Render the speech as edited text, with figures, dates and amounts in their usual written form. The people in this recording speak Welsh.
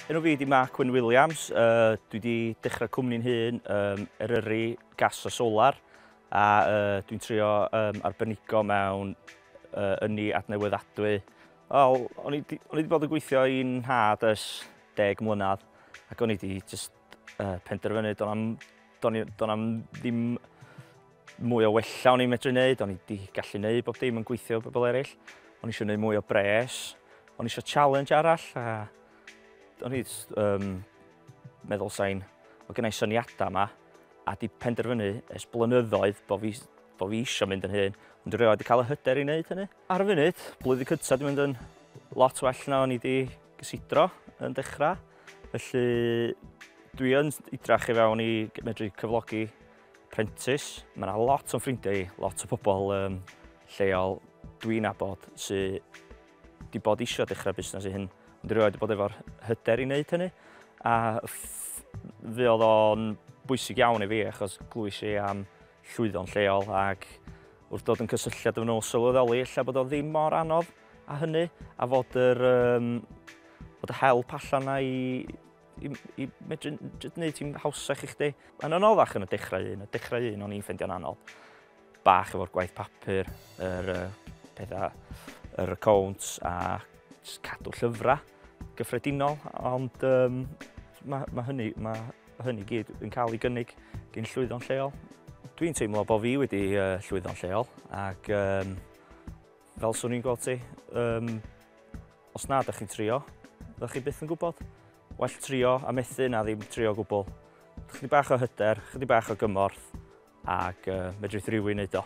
Enw fi di Mark Wyn Williams, dwi wedi dechrau cwmni'n hun, Eryri Gas a Solar, a dwi'n trio arbenigo mewn ynni adnewyddadwy. Wel, o'n i wedi bod yn gweithio i'n nhad ers 10 mlynedd, ac o'n i wedi just penderfynu do'n am ddim mwy o wella o'n i'n medru wneud, o'n i wedi gallu wneud bob dim yn gweithio bobl eraill. O'n i eisiau gwneud mwy o bres, o'n i eisiau challenge arall, a o'n i meddwl sain, o gennau syniadau yma, a di penderfynu ers blynyddoedd bod fi eisiau mynd yn hyn, ond dwi rioed wedi cael y hyder i wneud hynny. Ar y funud, blwyddyn cyntaf dwi'n mynd yn lot well na o'n i wedi gysidro yn dechrau, felly dwi yn idrach i fewn i medru cyflogi apprentice. Mae yna lot o'n ffrindiau i, lot o bobl lleol dwi'n nabod sydd wedi bod eisiau dechrau busnes i hyn, ond dwi rioed wedi bod efo'r hyder i wneud hynny. A fe oedd o'n bwysig iawn i fi achos glwys i am llwyddo'n lleol ac wrth dod yn cysylltiad efo nhw sylweddoli ella bod o ddim mor anodd a hynny, a fod yr help allan na i medru gwneud ti'n hawsach i chdi. Mae'n anoddach yn y dechrau un, o'n i'n ffeindio'n anodd. Bach efo'r gwaith papur, yr pethau, yr accounts a cadw llyfrau gyffredinol, ond mae hynny gyd yn cael ei gynnig gan llwyddo'n lleol. Dwi'n teimlo bod fi wedi llwyddo'n lleol ac fel swn i'n gweld ti, os na ydych chi'n trio, ydych chi byth yn gwybod. Well trio a methu na ddim trio gwbl. Chydig bach o hyder, chydig bach o gymorth ac medrith rhywun wneud o.